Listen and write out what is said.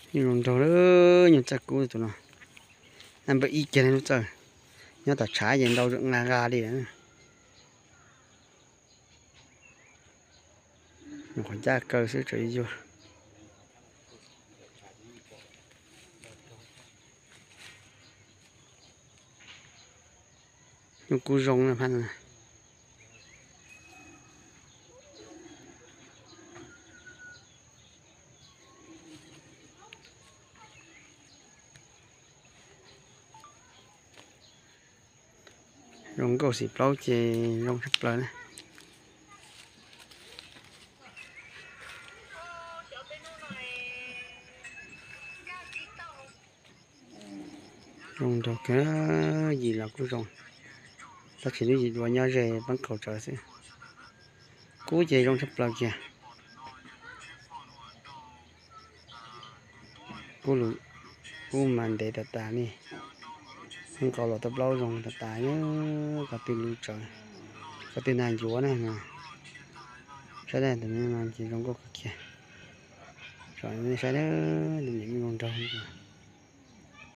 Nyuj zoo nraug, nyuj txawj kub tus no. Nab npawb ib kiag li lub txawj. Nyob tom tshav ces ntau nqa nqa li lawm. Nyuam qhuav ncaj kaw xwb tseem yuag. Nyuj kub zoo na phab no. Zoo nkauj xim plaub ces zoo tshaj plaws na. Zoo nraug kawg, yim los kuj zoo, tab sis lub yim duav nyob ze pab qaum tsawv xwb. Kub ces zoo tshaj plaws kiag. Kub lus, kub mas ntev tas tas li. Nqaus los tau plaub zoo tas tas, qhov twg lus tsawv, qhov twg nag ncuav na. Saib tus no ces zoo nkauj kawg kiag. Tsom nej saib, tus nyuam nyuj zoo nraug.